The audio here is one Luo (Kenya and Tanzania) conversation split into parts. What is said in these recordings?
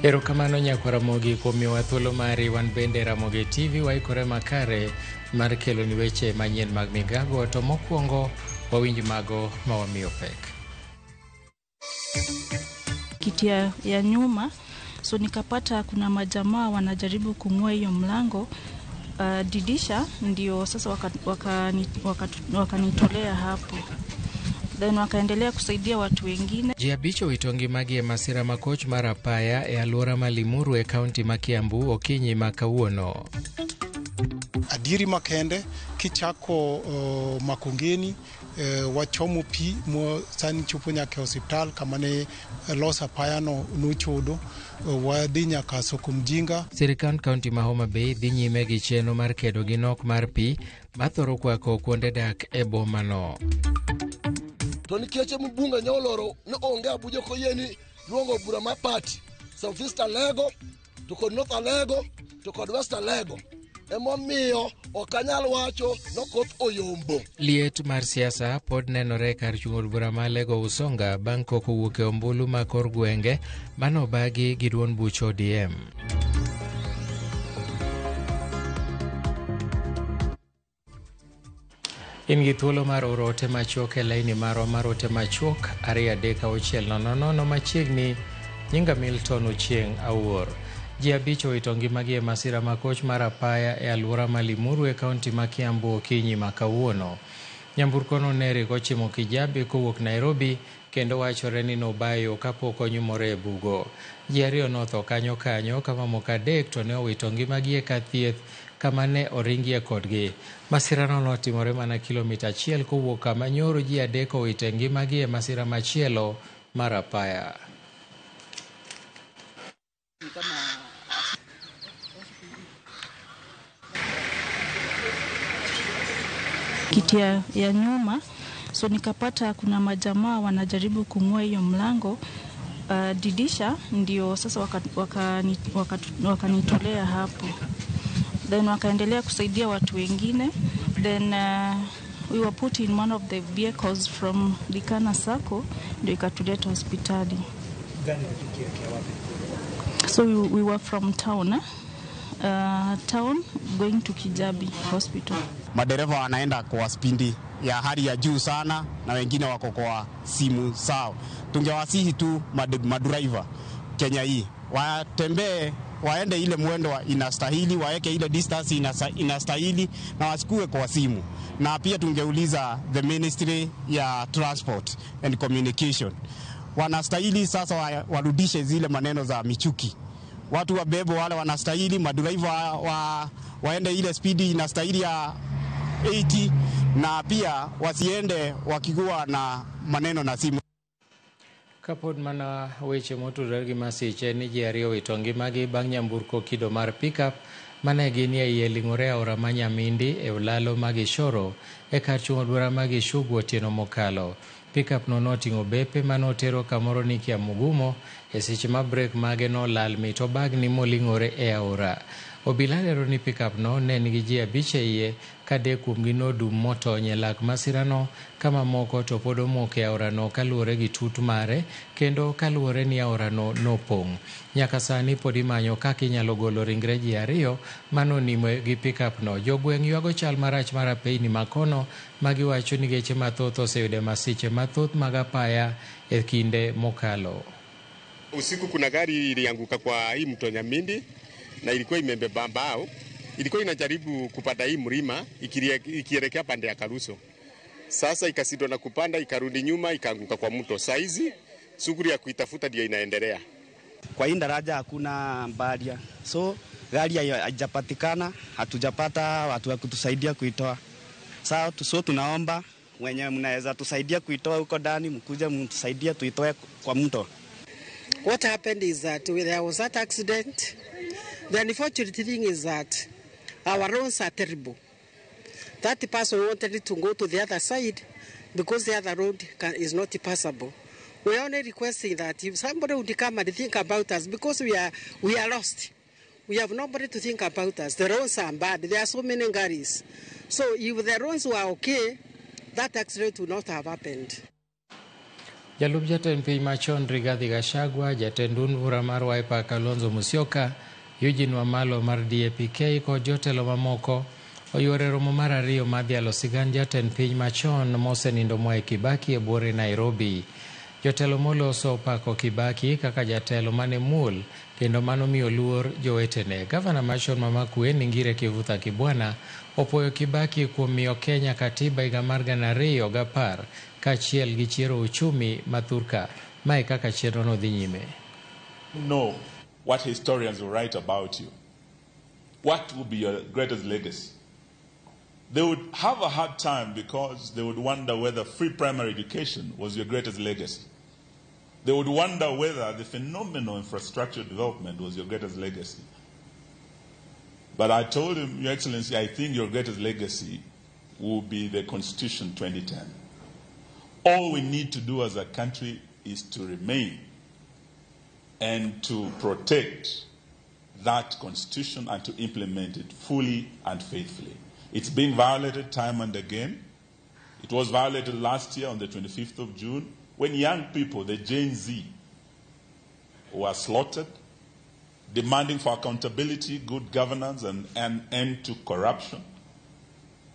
Erokamano nyakwar Ramogi kuom miyowa thuolo mari. Wan bende Ramogi TV waikore makare mar keloni weche manyien mag migago, to mokwongo wawinj mago ma wamiyo pek. Kiti ya nyuma, so nikapata kuna majamaa wanajaribu kung'oa hiyo mlango, dirisha, ndio sasa wakanitolea hapo, then wakaendelea kusaidia watu wengine. Ji 5 owito ngimagi e masira ma koch mar apaya e alwora ma Limuru e kaunti ma Kiambu okinyi ma kawuono. Adieri makende kichako Makongeni, wachomo pi mo sani chopo nyaka e osiptal kama ne los apaya no nochodo, wadhi nyaka soko mjinga. Sirikand kaunti ma Homa Bay dhi nyime gi chenro mar kedo gi nok mar pi mathoro kwako kuonde dak e boma no. To nikech mbunge nyoloro ni onge abujo koyieni luongo bura mar party South East Alego to kod North Alego to kod West Alego, emomiyo ok anyal wacho nokoth oyombo. Liet mar siasa pod nenore kar chung' od bura ma Alego Usonga bang' koko wuok e ombulu ma kor gwenge manobagi gi duond buch ODM. In gi thuolo mar oro ote machuok e laini marwa mar ote machuok 23600 machiegni. Nyinga Milton Ochieng' Awuor. Ji 5 owito ngimagi e masira ma koch mar apaya e alwora ma Limuru e kaunti ma Kiambu okinyi ma kawuono. Nyamburko no ne ringo ochimo Kijabe kowuok Nairobi kendo wachore ni nobayo kapok onyumore e bugo. Ji 2 notho kanyo kanyo ka mamoko 3 to ne owito ngimagi e kar thieth kama ne oringie kodgi. Masirano notimore mana kilomita 1 kowuok kama nyoro ji 3 owite ngimagi e masira machielo mar apaya. Kiti ya nyuma, so nikapata kuna majamaa wanajaribu kung'oa hiyo mlango, dirisha, ndio sasa wakanitolea hapo, then wakaendelea kusaidia watu wengine, then we were put in one of the vehicles from Likana Sacco ndio ikatuleta hospitali. So we were from town, town going to Kijabi Hospital. Madereva wanaenda kwa spidi ya hali ya juu sana na wengine wako kwa simu sawa. Tungewasihi tu madriver Kenya hii watembee, waende ile mwendo inastahili, waeke ile distance inastahili na wasikue kwa simu. Na pia tungeuliza the Ministry ya Transport and Communication, wanastahili sasa warudishe zile maneno za michuki. Watu wabebo wale wanastahili, madriver waende ile spidi inastahili ya 80, na pia wasiende wakikuwa na maneno na simu. Kapod mana weche motudore gi masiche ni ji 2 owito ngimagi bang' nyamburko kido mar pickup mane ginie iye ling'ore aora ma Nyamindi e olalo ma Gishoro e kar chung' od bura ma Gichugu otieno mokalo. Pickup no noting'o bepe manotero kamoro ni Kiamugumo e seche ma brek mage nolal mit obagni moling'ore e aora. Obila lero ni pickup no ne nigi ji 5 e iye ka 3 kuomgi nodum motony e lak masirano ka mamoko to pod omoko e aorano kaluwore gi tut mare kendo kaluwore ni aorano nopong'. Nyaka sani pod imanyo kaka inyalo golo ringre ji 2 manonimo gi pickup no. Jogweng' ywago chal marach mar apeyni makono ma giwacho ni geche mathoth oseyudo masiche mathoth mag apaya e kinde mokalo. Usiku kuna gari ilianguka kwa hii mto Nyamindi na ilikuwa imebeba mbao, ilikuwa inajaribu kupanda hii mlima ikielekea pande ya Karuso. Sasa ikasindwa na kupanda, ikarudi nyuma, ikaanguka kwa mto. Saizi shughuli ya kuitafuta ndio inaendelea. Kwa hii daraja hakuna baria, so gari haijapatikana, hatujapata watu wa kutusaidia kuitoa. So tunaomba wenye mnaweza tusaidia kuitoa huko ndani, mkuje mtusaidie tuitoe kwa mto. What happened is that there was that accident. The unfortunate thing is that our roads are terrible. That person wanted to go to the other side because the other road is not passable. We are only requesting that if somebody would come and think about us, because we are lost. We have nobody to think about us. The roads are bad. There are so many garis. So if the roads were okay, that accident would not have happened. Jalup jatend piny machon Rigathi Gachagua, jatend duond bura mar Wiper Kalonzo Musyoka, Eugene Wamalwa mar DAP-K kod jotelo mamoko oyuoro e romo mar ariyo mar dhialo sigand jatend piny machon mosenindo Mwai Kibaki e buore Nairobi. Jotelo moloso opako Kibaki kaka jatelo mane muol kendo manomiyo luor jowetene. Gavana machon ma Makueni Ngire Kivutha Kibwana opuoyo Kibaki kuom miyo Kenya katiba higa mar 2010 kaachiel gi chiero uchumi ma thurka. Mae kaka chenrono dhi nyime. Know what historians will write about you. What will be your greatest legacy? They would have a hard time because they would wonder whether free primary education was your greatest legacy. They would wonder whether the phenomenal infrastructure development was your greatest legacy. But I told him, Your Excellency, I think your greatest legacy will be the Constitution 2010. All we need to do as a country is to remain and to protect that Constitution and to implement it fully and faithfully. It's been violated time and again. It was violated last year on the 25th of June when young people, the Gen Z, were slaughtered, demanding for accountability, good governance, and an end to corruption.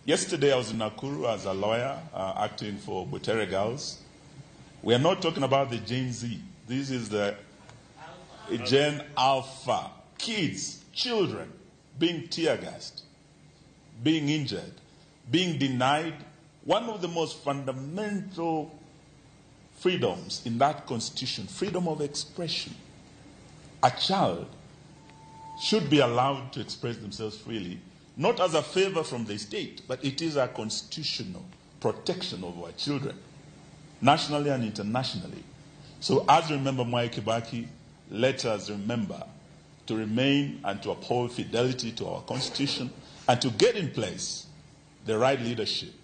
Yesterday I was in Nakuru as a lawyer acting for Butere Girls. We are not talking about the Gen Z. This is the Gen Alpha. Kids, children, being tear-gassed, being injured, being denied one of the most fundamental freedoms in that constitution, freedom of expression. A child should be allowed to express themselves freely, not as a favor from the state, but it is a constitutional protection of our children, nationally and internationally. So as we remember Mwai Kibaki, let us remember to remain and to uphold fidelity to our constitution and to get in place the right leadership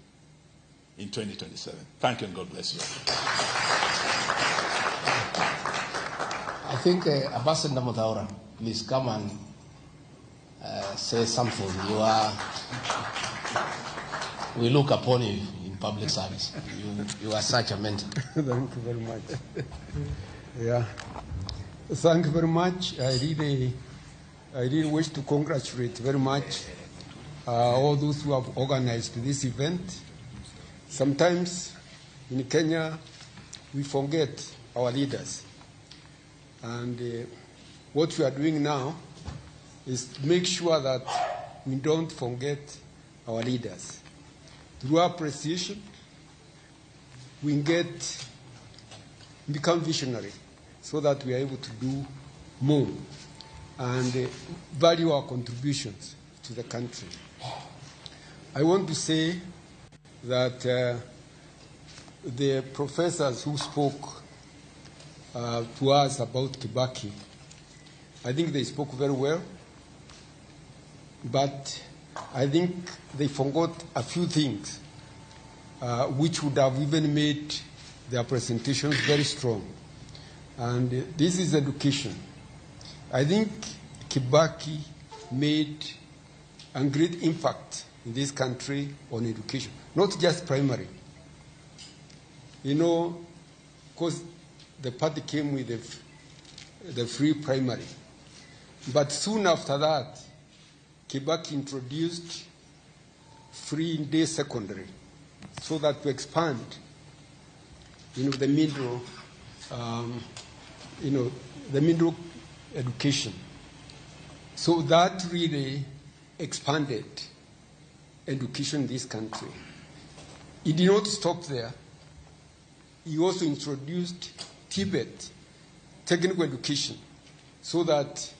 in 2027. Thank you and God bless you. I think Ambassador Muthaura, please come and say something. You are, we look upon you in public service. You are such a mentor. Thank you very much. Yeah. Thank you very much. I really wish to congratulate very much all those who have organized this event. Sometimes in Kenya, we forget our leaders. And what we are doing now is to make sure that we don't forget our leaders. Through appreciation, we become visionary so that we are able to do more and value our contributions to the country. I want to say that the professors who spoke to us about Kibaki, I think they spoke very well, but I think they forgot a few things which would have even made their presentations very strong. And this is education. I think Kibaki made a great impact in this country on education, not just primary. You know, because the party came with the free primary. But soon after that, Kibaki introduced free day secondary so that to expand, you know, the middle, the middle education. So that really expanded education in this country. He did not stop there. He also introduced TVET, technical education, so that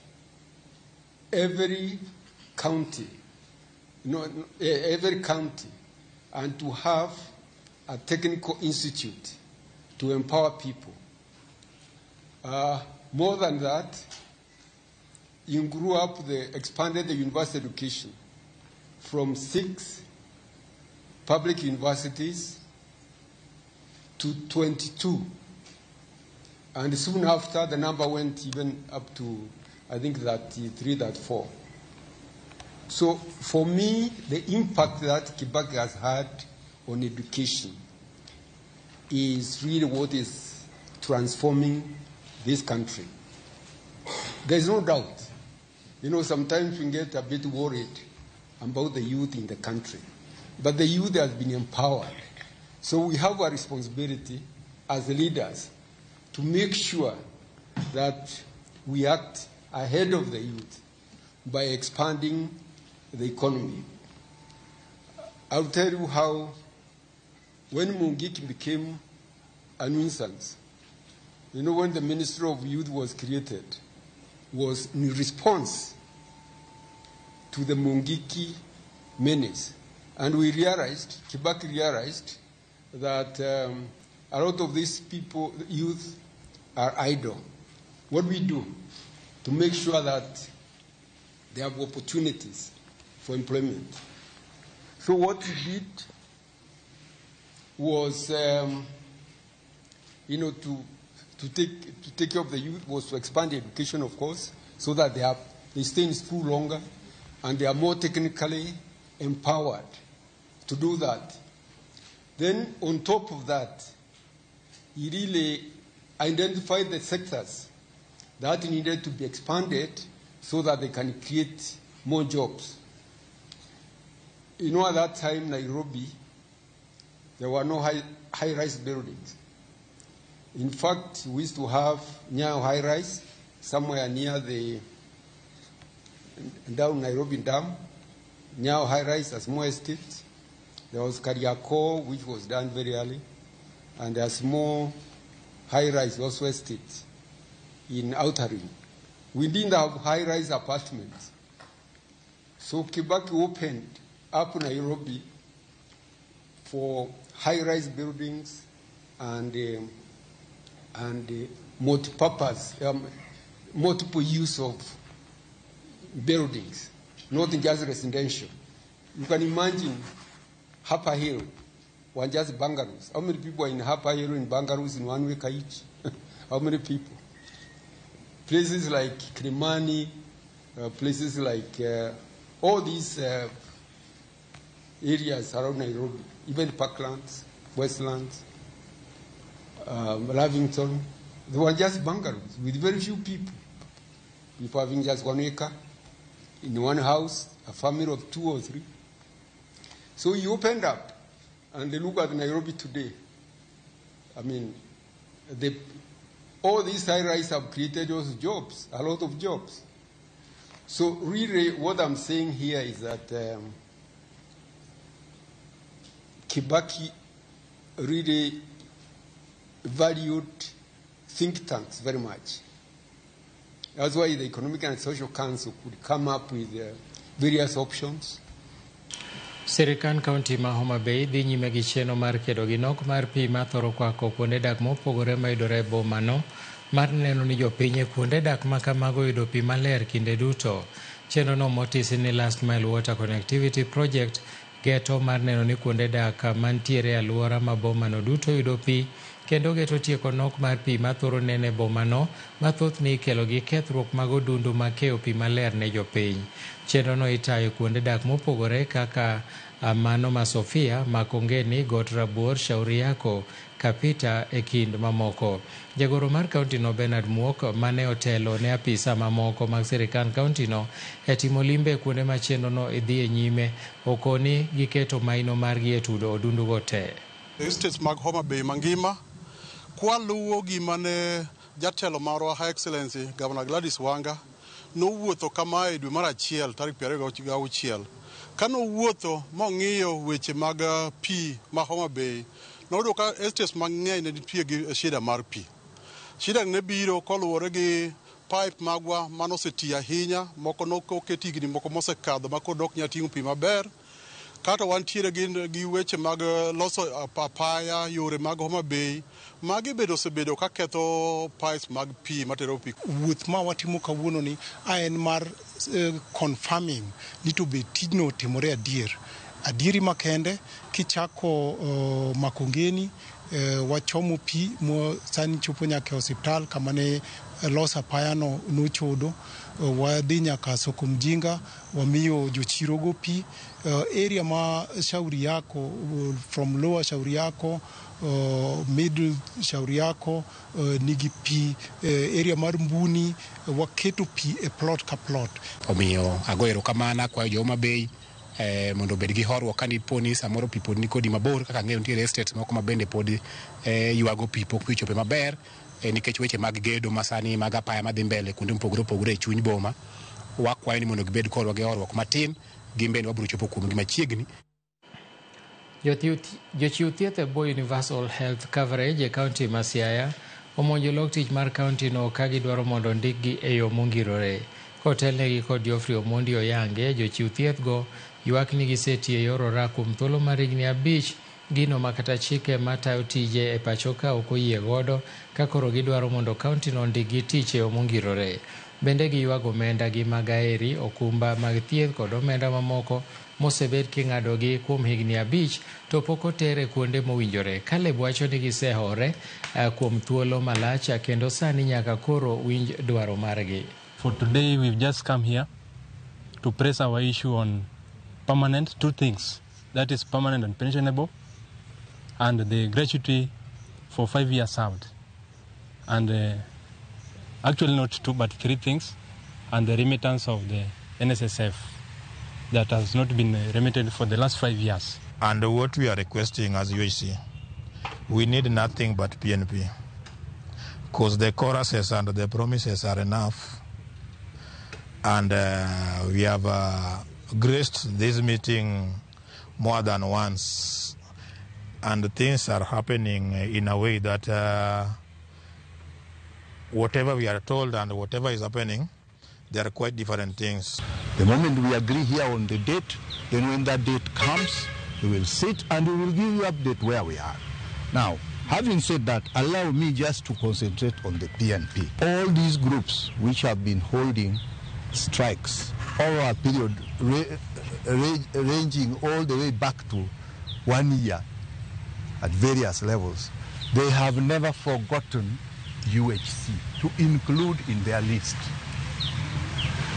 every county, every county, and to have a technical institute to empower people. More than that, he grew up, expanded the university education from 6 public universities to 22. And soon after, the number went even up to, I think, 33, 34. So for me, the impact that Kibaki has had on education is really what is transforming this country. There's no doubt. You know, sometimes we get a bit worried about the youth in the country. But the youth has been empowered. So we have a responsibility as leaders to make sure that we act ahead of the youth by expanding the economy. I'll tell you how, when Mungiki became a nuisance, you know, when the Ministry of Youth was created, was in response to the Mungiki menace. And we realized, Kibaki realized, that a lot of these people, youth, are idle. What we do to make sure that they have opportunities for employment. So what we did was, you know, to take care of the youth was to expand education, of course, so that they stay in school longer and they are more technically empowered to do that. Then on top of that, he really identified the sectors that needed to be expanded so that they can create more jobs. You know, at that time, Nairobi, there were no high-rise buildings. In fact, we used to have Nyayo high-rise somewhere near the down Nairobi Dam, Nyayo high-rise, a small estate. There was Kariakoo, which was done very early, and a small high-rise also estate in Outer Ring. We didn't have high-rise apartments. So Kibaki opened up Nairobi for high-rise buildings and multi-purpose, multiple use of buildings, not just residential. You can imagine Harper Hill were just bungalows. How many people are in Harper Hill in bungalows in 1 week each? How many people? Places like Kilimani, places like all these areas around Nairobi, even Parklands, Westlands, Lavington, they were just bungalows with very few people. People having just 1 acre in one house, a family of 2 or 3. So you opened up, and they look at Nairobi today. I mean, all these high-rise have created those jobs, a lot of jobs. So really what I'm saying here is that Kibaki really valued think tanks very much. That's why the Economic and Social Council could come up with various options. Sirikand kaunti ma Homa Bay dhi nyime gi chenro mar kedo gi nok mar pi mathoro kwako kuonde dak mopogore mayudore e bomano mar neno ni jopiny e kuonde dak ma kamago yudo pi maler kinde duto. Chenrono motisi ni Last Mile Water Connectivity Project geto mar neno ni kuonde dak mantiere e alwora ma bomano duto yudo pi kendo geto tieko nok mar pi mathoro nene e bomano ma thothne ikelo gi kethruok mag odundu makeyo pi maler ne jopiny. Chenrono itayo kuonde dak mopogore kaka mano ma Sofia, Makongeni, Got Rabuor, Shauri Yako, Kapita e kind mamoko. Jagoro mar kauntino Bernard Muok mane otelo ne apisa mamoko mag sirikand kauntino e timo limbe kuonde ma chenrono idhi e nyime okoni giketo maino margi e tudo odundugo te. Estates mag Homa Bay mangima kwaluwo gima ne jatelo marwa Her Excellency Governor Gladys Wanga nowuotho kamae dwe mar achiel tarik 26. Kanowuotho mong'iyo weche mag pi ma Homa Bay, noyudo ka estates mang'eny ne nitie gi shida mar pi. Shida ne biro koluwore gi pipe magwa manoseti ahinya, moko noket higni moko mosekadho ma koro ok nyal ting'o pi maber. Kata wantiere gi weche mag loso apaya, yore mag Homa Bay, magi bende osebedo ka ketho pipes mag pi matero pi. Wuoth ma watimo kawuono ni a en mar confirming ni to be tijno otimore adier. Adieri makende kichako Makongeni wachomo pi mo sani chopo nyaka e osiptal kama ne los apayano nochodo. Wadhi nyaka soko mjinga wamiyo jochirogo pi. Area ma Shauri Yako, from lower Shauri Yako, middle Shauri Yako nigi pi. Area mar Mbuni waketo pi e plot ka plot. Omiyo ago erokamano, akwayo jo Homa Bay mondo obed gi horuok ka dipo ni samoro pi pod nikodi mabor kaka ang'eyo nitiere estates moko ma bende pod ywago pi pok pi ochope maber nikech weche mag gedo masani mag apaya madhi mbele kuonde mopogore opogore e chuny boma. Wakwayo ni mondo gibed kodwa gi horuok matin, gin bende wabiro chopo kuomgi machiegni. Jochiw thieth e bwo Universal Health Coverage e kaunti ma Siaya omonjo lok tich mar kaunti no ka gidwaro mondo ndikgi e yo mongirore. Kotelnegi kod Geoffrey Omondi Oyange, jochiw thieth go ywak ni gisetiyo e yor ora kuom thuolo mar higni 5, gino ma kata chike matayo tije e pacho ka ok oyie godo, ka koro gidwaro mondo kaunti no ondikgi tich e yo mongirore. Bende giywago omenda gi mag aeri, okumba mag thieth kod omenda mamoko mosebed king'adogi kuom higni 5 to pok oter e kuonde mowinjore. Caleb wacho ni gisehore kuom thuolo malach kendo sani nyaka koro winj dwaro margi. For today, we've just come here to press our issue on permanent, two things. That is permanent and pensionable, and the gratuity for 5 years served. And actually not two, but three things, and the remittance of the NSSF that has not been remitted for the last 5 years. And what we are requesting as UHC, we need nothing but PNP, because the choruses and the promises are enough. And we have graced this meeting more than once, and things are happening in a way that whatever we are told and whatever is happening, they are quite different things. The moment we agree here on the date, then when that date comes, we will sit and we will give you update where we are. Now, having said that, allow me just to concentrate on the PNP. All these groups which have been holding strikes over a period ranging all the way back to 1 year at various levels, they have never forgotten UHC to include in their list.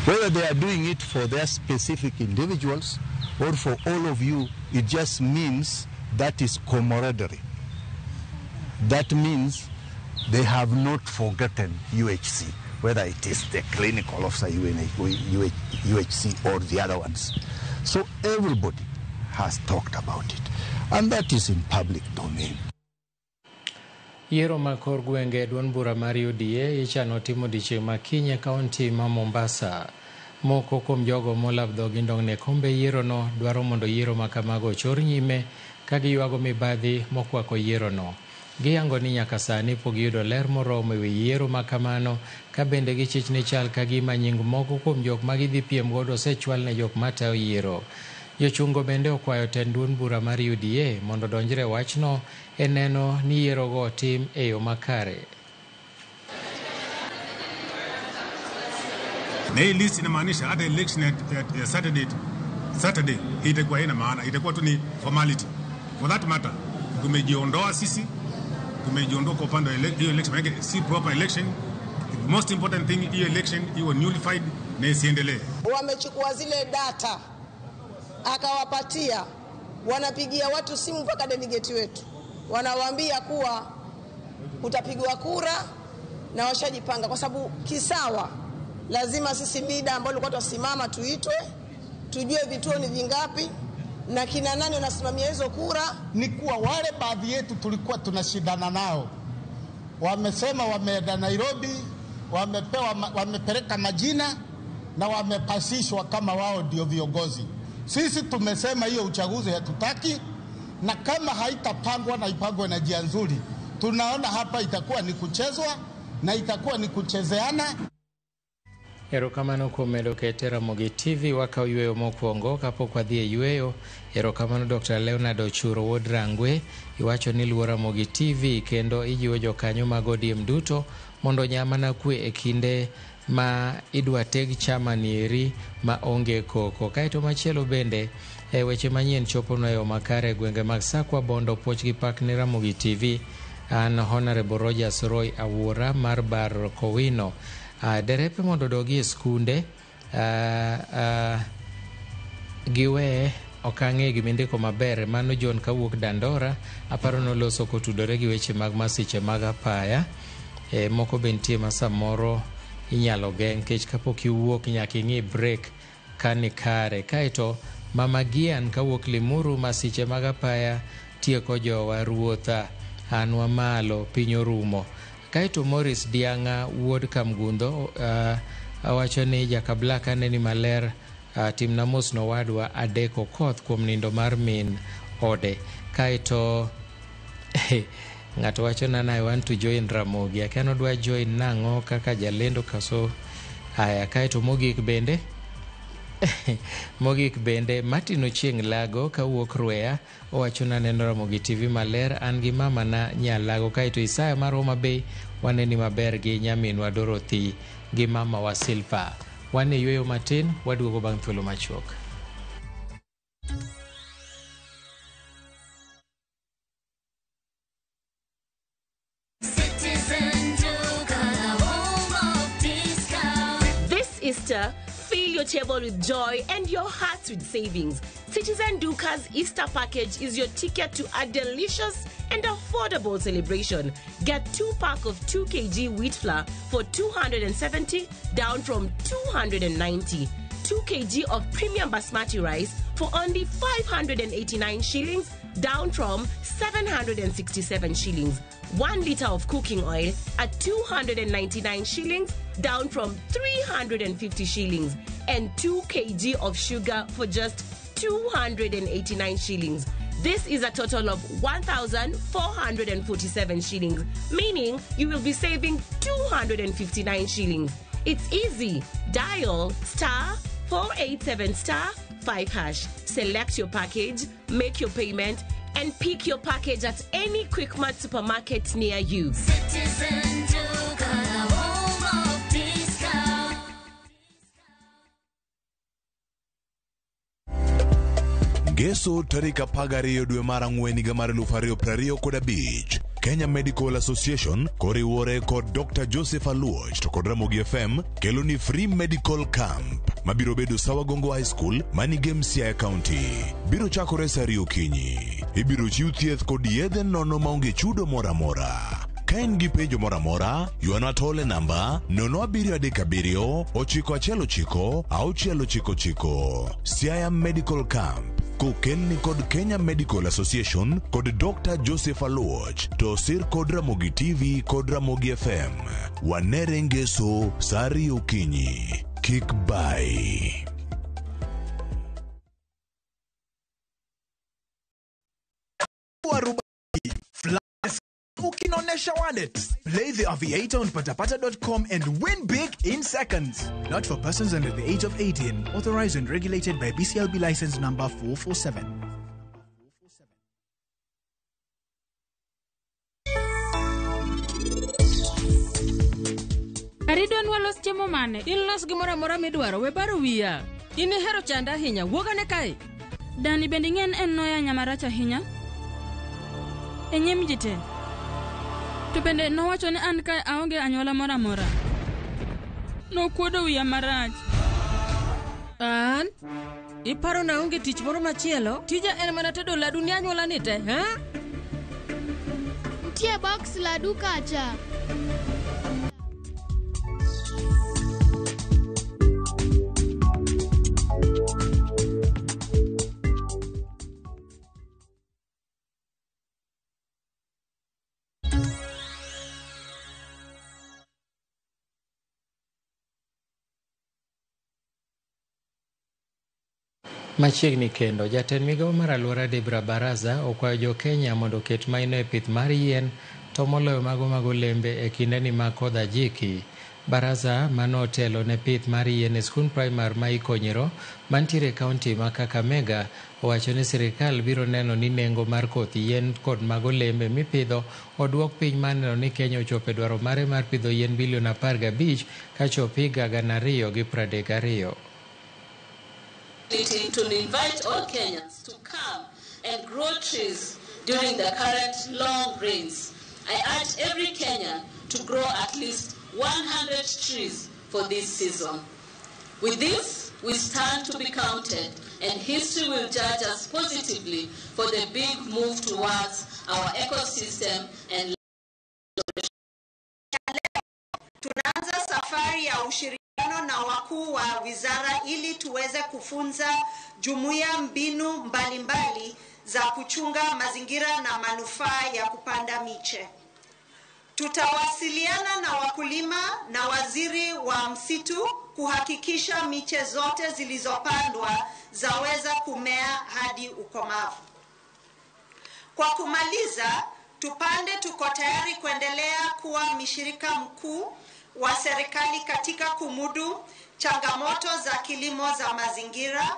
Whether they are doing it for their specific individuals or for all of you, it just means that is camaraderie. That means they have not forgotten UHC, whether it is the clinical officer UHC or the other ones. So everybody has talked about it, and that is in public domain. Yiero ma kor gwenge duond bura mar UDA ichano timo odiechieng' ma kiny e kaunti ma Mombasa. Moko kuom jogo molab dhogi ndong' ne kombe yierono dwaro mondo yiero ma kamago ochor nyime ka giywago mibadhi mokwako yierono. Giyango ni nyaka sani pok giyudo ler moromo ewi yiero ma kamano, ka bende gichich ni chal ka gima nying moko kuom jok ma gidhi piem godo osechwal ne jok matayo yiero. Jochungo bende okwayo tend duond bura mar UDA mondo odonjre wachno e neno ni yierogo otim e yo makare. Na hii list inamaanisha hata election ya Saturday itakuwa haina maana, itakuwa tu ni formality. For that matter, tumejiondoa sisi, tumejiondoa kwa upande wa hiyo election, maana si proper election. The most important thing, hiyo election iwe nullified na isiendelee. Wamechukua zile data akawapatia, wanapigia watu simu mpaka delegate wetu, wanawaambia kuwa utapigwa kura na washajipanga, kwa sababu kisawa lazima sisi leader ambao tulikuwa tusimama tuitwe, tujue vituo ni vingapi na kina nani wanasimamia hizo kura. Ni kuwa wale baadhi yetu tulikuwa tunashindana nao wamesema wameenda Nairobi, wamepeleka majina na wamepasishwa kama wao ndio viongozi. Sisi tumesema hiyo uchaguzi hatutaki, na kama haitapangwa na ipangwe na njia nzuri, tunaona hapa itakuwa ni kuchezwa na itakuwa ni kuchezeana. Erokamano kuom medo kete Ramogi TV wakaw yweyo mokwongo kapok wadhi e yweyo. Erokamano Dr. Leonard Ochuro wuod Rangwe, iwacho ni luwo Ramogi TV kendo ijiwo jokanyo mag ODM duto mondo onya mana kwe e kinde ma idwa teg chama nieri ma onge koko. Kaeto machielo bende E weche manyien choponwa e yo makare e gwenge mag Sakwa, Bondo, Puoch gi Pak ne Ramogi TV. An Honorable Rogers Roy Awuora mar Bar Kowino. Derepe mondo odogi e skunde giwe ok ang'e gimindiko maber. Mano John kawuok Dandora, aparo noloso kotudore gi weche mag masiche mag apaya. Moko be nitie ma samoro inyalo geng' nikech kapok iwuok nyaka ing'i brek ka ni kare. Kaeto Mama Gian kawuok Limuru, masiche mag apaya tieko jowa ruotha, an wamalo piny orumo. Kaeto Morris Dianga wuod Kamgundho awacho ni Jakablak aneni maler, timna mos nowadwa Adek Okoth kuom nindo mar min ode. Kaeto ng'ato wacho na I want to join Ramogi. Akia nodwa join nang'o kaka jalendo kaso aya. Kaeto mogik bende Martin Ochieng' Lago kawuok Rweya owacho na neno Ramogi TV maler, an gi mama na Nyalago. Kaeto Isaya mar Homa Bay waneni maber gi nyaminwa Dorothy gi mama wa Silpa. Wan e yueyo matin, waduogo bang' thuolo machuok. This Easter, fill your table with joy and your hearts with savings. Citizen Duka's Easter package is your ticket to a delicious and affordable celebration. Get 2 pack of 2 kg wheat flour for 270, down from 290. 2 kg of premium basmati rice for only 589 shillings, down from 767 shillings. 1 liter of cooking oil at 299 shillings, down from 350 shillings. And 2 kg of sugar for just 289 shillings. This is a total of 1,447 shillings, meaning you will be saving 259 shillings. It's easy. Dial star 487 star 5 hash. Select your package, make your payment, and pick your package at any Quickmart supermarket near you. Citizen Duka, the home of discount. Ngeso tarik 12 dwe mar 4 higa mar 2025, Kenya Medical Association koriwore kod Dr. Joseph Aluoch to kod Ramogi FM kelo ni free medical camp mabiro bedo Sawa Gongo High School manigi Siaya County. Biro chakore sa 2 okinyi. Ibiro chiw thieth kod yedhe nono maonge chudo moro amora. Ka in gi penjo moro amora, ywana tol e namba 0737 919 699. Siaya Medical Camp kokelni kod Kenya Medical Association kod Dr. Joseph Aluoch to osir kod Ramogi TV kod Ramogi FM. Wanere Ngeso sa 2 okinyi. Kik bai. Ukinonesha wallet. Play the Aviator on patapata.com and win big in seconds. Not for persons under the age of 18. Authorized and regulated by BCLB license number 447. Aridon walos chiemo mane? In los gimoro amora midwaro, we baro wiya. In ihero chanda ahinya, wuog ane kae. Dani bende ing'e en noyanya marach ahinya? E nyim ji te. To bende nowacho ni an kae aonge anyuola moro amora. Nokuodo wiya marach. An? Iparo na aonge tich moro machielo? Tija en mana tedo ladu ni anyuola ni te, ha? Nitie box ladu kacha. Machiegni kendo, jatend migawo mar alwora Debra Baraza okwayo jo Kenya mondo oket maino e pith mar yien to moloyo mago mag olembe e kindeni mag kodh ajiki. Baraza manotelo ne pith mar yien e skund primar ma Ikonyero mantiere e kaunti ma Kakamega owacho ni sirikal biro neno ni nengo mar koth yien kod mag olembe mipidho oduok piny mar neno ni Kenya ochopo e dwaro mare mar pidho yien bilion 15 kachop higa 2032. To invite all Kenyans to come and grow trees during the current long rains. I urge every Kenyan to grow at least 100 trees for this season. With this, we stand to be counted, and history will judge us positively for the big move towards our ecosystem and Tunaanza safari ya ushirikiano na wakuu wa wizara ili tuweze kufunza jumuiya mbinu mbalimbali za kuchunga mazingira na manufaa ya kupanda miche. Tutawasiliana na wakulima na waziri wa msitu kuhakikisha miche zote zilizopandwa zaweza kumea hadi ukomavu. Kwa kumaliza, Tupande tuko tayari kuendelea kuwa mshirika mkuu wa serikali katika kumudu changamoto za kilimo za mazingira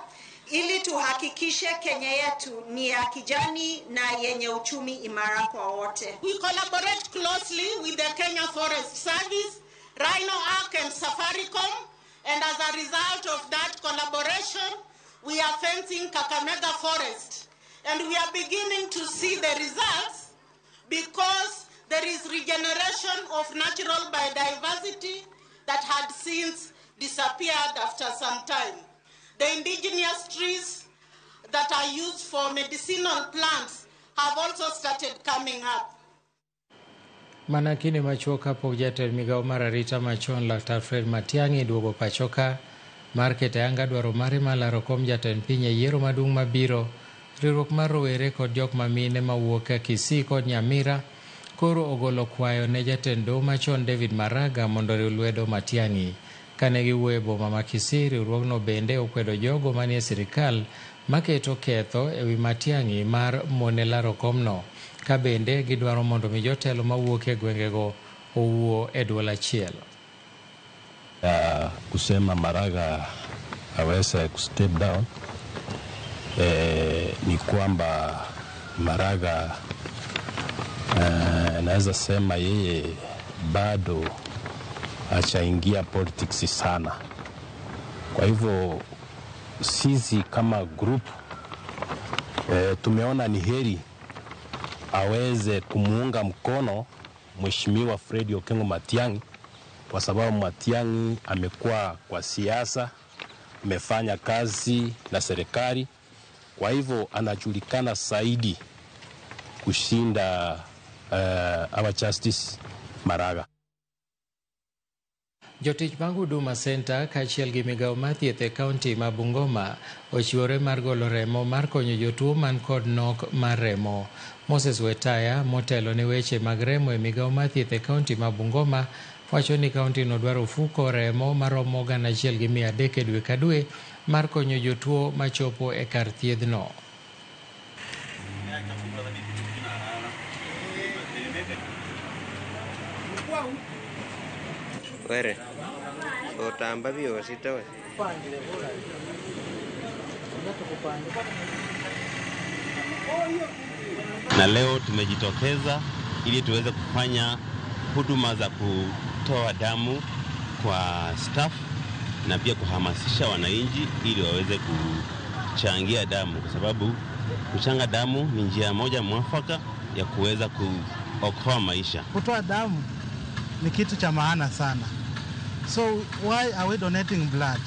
ili tuhakikishe Kenya yetu ni ya kijani na yenye uchumi imara kwa wote. We collaborate closely with the Kenya Forest Service, Rhino Ark and Safaricom, and as a result of that collaboration, we are fencing Kakamega Forest. And we are beginning to see the results because there is regeneration of natural biodiversity that had since disappeared after some time. The indigenous trees that are used for medicinal plants have also started coming up. Mana kinde machuok kapok jatend migao mar arita machon Laktar Fred Matiang'i duogo pachoka mar keto ayanga dwaro mare mar laro kom jatend piny e yiero maduong' mabiro. Riwruok mar rowere kod jok mamine mawuok Kisii kod Nyamira koro ogolo kwayo ne jatend doho machon David Maraga mondo oriw lwedo Matiang'i. Kane giwuoyo e boma ma Kisii, riwruogno bende okwedo jogo manie sirikal maketo ketho ewi Matiang'i mar mone laro komno, ka bende gidwaro mondo mi jotelo mawuok e gwengego owuo e duol achiel. Ya kusema Maraga aweze kustep down ni kwamba Maraga naweza sema yeye bado hajaingia politics sana. Kwa hivyo sisi kama group tumeona ni heri aweze kumuunga mkono Mheshimiwa Fred Okengo Matiang'i, kwa sababu Matiang'i amekuwa kwa siasa, amefanya kazi na serikali, kwa hivyo anajulikana zaidi kushinda our Justice Maraga. Jotich mag Huduma Center kaachiel gi migao mar thieth e kaunti ma Bungoma ochiwore mar golo remo mar konyo jotuo man kod nok mar remo. Moses Wetaya motelo ne weche mag remo e migao mar thieth e kaunti ma Bungoma wacho ni kaunti no dwaro ofuko remo maromo 1300 e dwe ka dwe mar konyo jotuo machopo e kar thiedhno. Were otamba byosi tawe. Na leo tumejitokeza ili tuweze kufanya huduma za kutoa damu kwa staff na pia kuhamasisha wananchi ili waweze kuchangia damu, kwa sababu kuchanga damu ni njia moja mwafaka ya kuweza kuokoa maisha. Kutoa damu ni kitu cha maana sana. So why are we donating blood?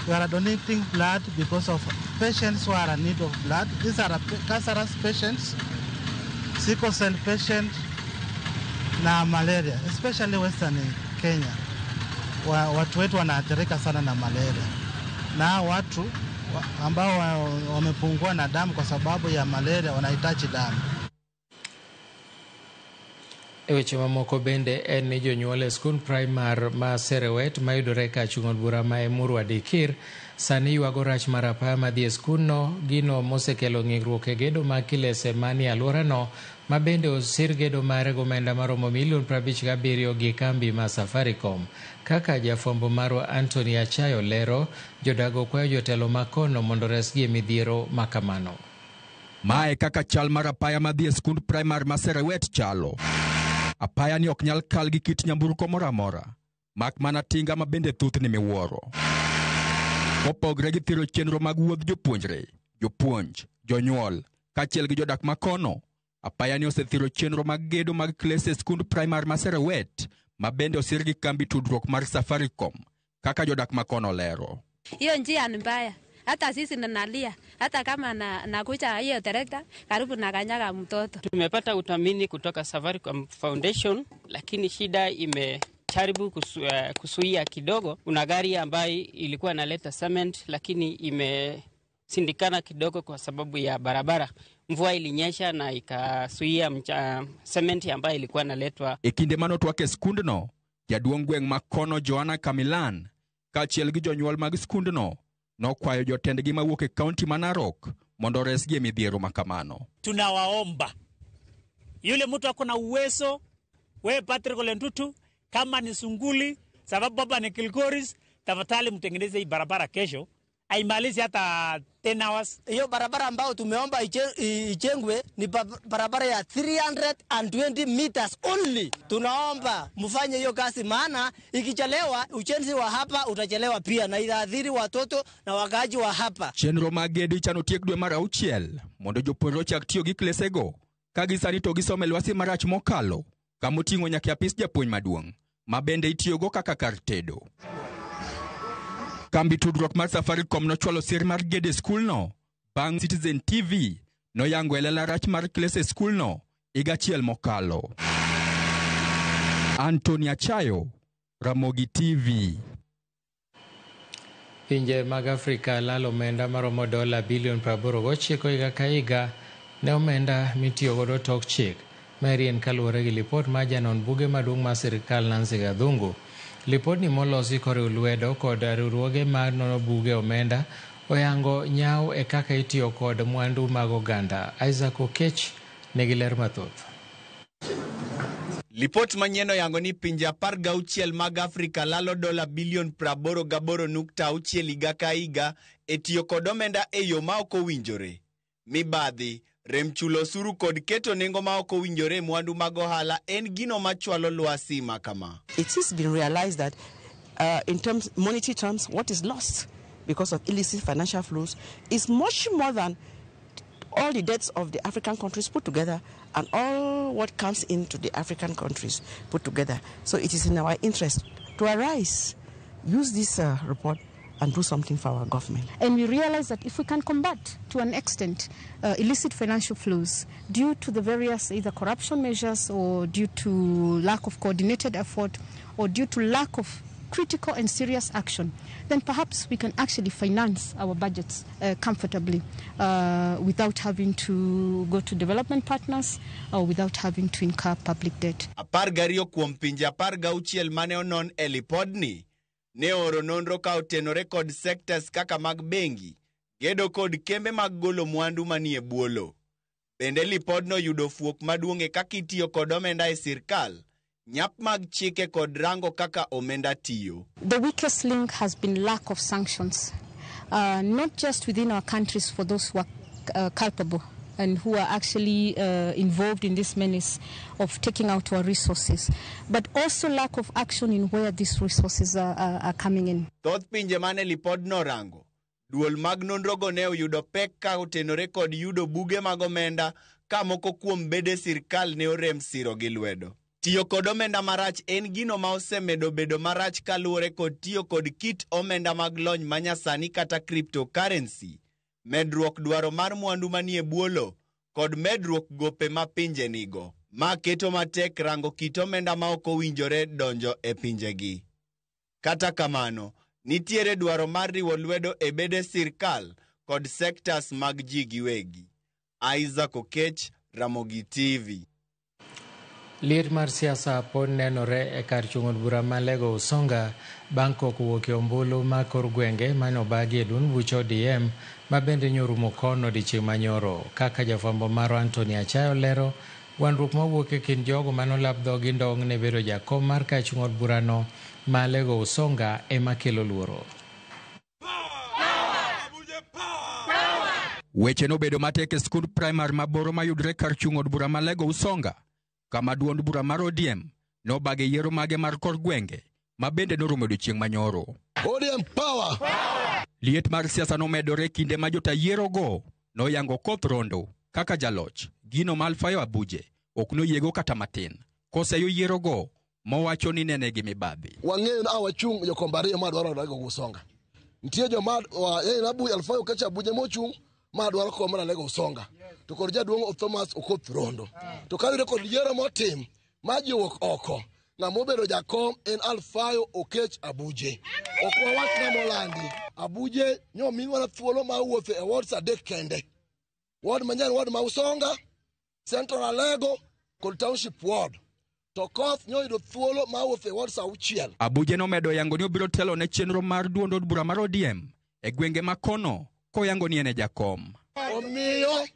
We are donating blood because of patients who are in need of blood. These are cancerous patients, sickle cell patients, na malaria, especially Western Kenya. Watu wetu wanaathirika sana na malaria. Na watu ambao wamepungua na damu kwa sababu ya malaria wanahitaji damu. E weche mamoko bende en ni jonyuol e skund primar ma Serewet mayudore kachung' od bura ma Emurua Dikir sani ywago rach mar apaya madhi e skundno, gino mosekelo ng'ikruok e gedo mag kilese manie alworano ma bende osir gedo mare gomenda maromo milion 57 gi kambi ma Safaricom. Kaka jafwambo marwa Anthony Achayo lero, jodago kwayo jotelo makono mondo resgi e midhiero makamano. Mae kaka chal mar apaya madhi e skund primar ma Serewet chalo. Apaya ni ok nyal kal gi kit nyamburko moro amora, mak mana tinga ma bende thothne miwuoro. Kopogre gi thiro chenro mag wuodh jopuonjre, jopuonj, jonyuol kaachiel gi jodak makono, apaya ni osethiro chenro mag gedo mag klese e skund primar ma Serewet ma bende osir gi kambi tudruok mar Safaricom kaka jodak makono lero. Hiyo njia ni mbaya, hata sisi nanalia, hata kama nakucha hiyo trekta karibu nakanyaga mtoto. Tumepata uthamini kutoka Safaricom Foundation, lakini shida imejaribu kusuia kidogo. Kuna gari ambayo ilikuwa inaleta cement lakini imesindikana kidogo kwa sababu ya barabara. Mvua ilinyesha na ikasuia cement ambayo ilikuwa inaletwa. E kinde manotwak e skundno, jaduong' gweng' makono Joanna Kamilan kaachiel gi jonyuol mag skundno nokwayo jotendgi mawuok e kaunti ma Narok mondo oresgi e midhiero makamano. Tunawaomba yule mtu ako na uwezo, we Patrick Ole Ntutu, kama ni Sunguli, sababu baba ni Kilgoris, tafadhali mtengeneze hii barabara kesho, aimalizi hata 10 hours. Hiyo barabara ambayo tumeomba ijengwe ni barabara ya 320 meters only. Tunaomba mfanye hiyo kazi, maana ikichelewa ujenzi wa hapa utachelewa pia na itaathiri watoto na wakaaji wa hapa. Chenro mag gedo ichano tiek dwe mar auchiel mondo jopuonjre ochak tiyo gi klesego ka gisani to gisomo e lwasi marach mokalo kamoting'o nyaka e apis japuonj maduong' ma bende itiyogo kaka kar tedo. Kambi tudruok mar Safaricom nochwalo sir mar gedo e skulno bang' Citizen TV noyango e lela rach mar klese e skulno higa achiel mokalo. Anthony Achayo, Ramogi TV. Pinje mag Afrika lalo omenda maromo dola bilion 89 higa ka higa ne omenda mitiyogodo tok chik. Maeri en kaluwore gi lipot mar janon buge maduong' mar sirikal Nancy Gathungu. Lipodni molosi koriw lwedo kod riwruoge mar nono buge omenda oyango nyaw e kaka itiyo kod mwandu mag oganda. Isaac Okech nigi ler mathoth. Lipot manyien oyango ni pinje 16 mag Afrika lalo dola bilion 88.6 higa ka higa e tiyo kod omenda e yo ma ok owinjore. Mibadhi, rem chulo osuru kod keto nengo ma ok owinjore e mwandu mag ohala en gino machwalo lwasi ma kama. It has been realized that in terms, monetary terms, what is lost because of illicit financial flows is much more than all the debts of the African countries put together and all what comes into the African countries put together. So it is in our interest to arise, use this report and do something for our government. And we realize that if we can combat to an extent illicit financial flows due to the various either corruption measures or due to lack of coordinated effort or due to lack of critical and serious action, then perhaps we can actually finance our budgets comfortably without having to go to development partners or without having to incur public debt. 12 kuom pinje 16 mane onon e lipodni ne oro nonro ka otenore kod sectors kaka mag bengi, gedo kod kembe mag golo mwandu manie bwo lowo. Bende lipodno yudo fuok maduong' e kaka itiyo kod omenda e sirkal, nyap mag chike kod rango kaka omenda tiyo. The weakest link has been lack of sanctions, not just within our countries for those who are culpable and who are actually involved in this menace of taking out our resources, but also lack of action in where these resources are coming in. Thoth pinje mane lipodno rango, duol mag nonrogo ne oyudo pek ka otenore kod yudo buge mag omenda ka moko kuom bede sirkal ne orem siro gi lwedo. Tiyo kod omenda marach en gino ma osemedo bedo marach kaluwore kod tiyo kod kit omenda mag lony manyasani kata cryptocurrency, medruok dwaro mar mwandu manie bwo lowo kod medruok gope ma pinje nigo, ma keto matek rango kit omenda ma ok owinjore donjo e pinjegi. Kata kamano, nitiere dwaro mar riwo lwedo e bede sirkal kod sectors mag ji giwegi. Isaac Okech, Ramogi TV. Liet mar siasa pod nenore e kar chung' od bura ma Lego Usonga bang' kok wuok e ombulu ma kor gwenge mane obagi e duond buch ODM ma bende nyorumo kono odiechieng' manyoro. Kaka jafwambo marwa Anthony Achayo lero, gwandruok mawuok e kind jogo manolap dhogi ndong' ne bedo jakom mar kar chung' od burano ma Lego Usonga ema kelo luoro. Weche nobedo matek e skund primar maboro mayudore kar chung' od bura ma Lego Usonga, kama duond bura mar ODM nobage yiero mage mar kor gwenge ma bende norumo odiechieng' manyoro. ODM power. Liet mar siasa nomedore kinde ma jota yierogo noyango Okoth Rondo kaka jaloch, gino ma Alfayo Abuje ok noyiego kata matin, koseyo yierogo mowacho ni nene gi mibadhi. Wang'eyo ni awachung' jokombe ariyo ma dwaro Alego Usonga. Nitie joma Alfayo Okech Abuje mochung' ma dwaro kom mar Alego Usonga. To kod jaduong' Thomas Okoth Rondo. To kaluwore kod yiero motim ma ji owuok oko, ng'ama obedo jakom en Alfayo Okech Abuje. Ok wawach ng'ama olandi. Abuje nyomiwa thuolo mar wuotho e wards 3 kende. Ward manyien, ward ma Usonga, Central Alego kod Township Ward. To Okoth nyoyudo thuolo mar wuotho e wards 6. Abuje nomedo yango ni obiro telo ne chenro mar duond od bura mar ODM e gwenge ma kono koyango ni en e jakom. Omiyo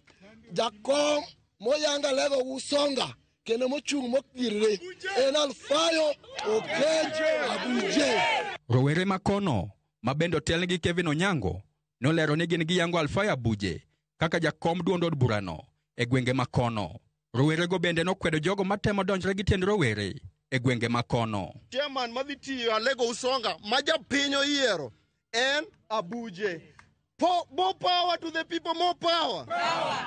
jakom moyanga Alego Usonga kendo mochung' mokirre en Alfayo Okech Abuje. Rowere ma kono ma bende otelnegi Kevin Onyango nolero ni gin giyango Alfayo Abuje kaka jakom duond od burano e gwenge ma kono. Rowerego bende nokwedo jogo matemo donjre gi tiend rowere e gwenge ma kono. Chairman madhi tiyo Alego Usonga ma japiny oyiero en Abuje. More power to the people, more power.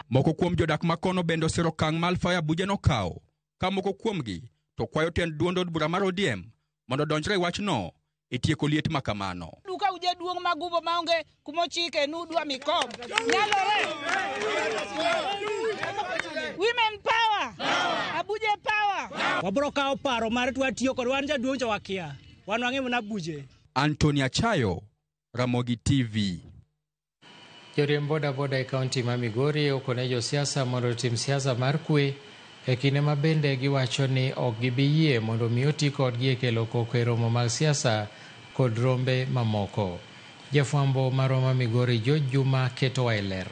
Moko kuom jodak ma kono bende osiro okang' ma Alfayo Abuje nokawo, ka moko kuomgi to kwayo tend duond od bura mar ODM mondo odonjre e wachno e tieko liet ma kamano. Duka ujaduong' magumbo maonge kumochike nudwa mikom. Nyalore. Women power. Abuje power. Wabro kawo paro mar twa tiyo kod wan jaduong' to wakia. Wan wang'e mana Abuje. Anthony Achayo, Ramogi TV. Joriemb bodaboda e kaunti ma Migori okone josiasa mondo otim siasa mar kwe e kinde ma bende giwacho ni ok gibi yie mondo mi oti kodgi e kelo koko e romo mag siasa kod rombe mamoko. Jafwambo marwa ma Migori George Juma ketowa e ler.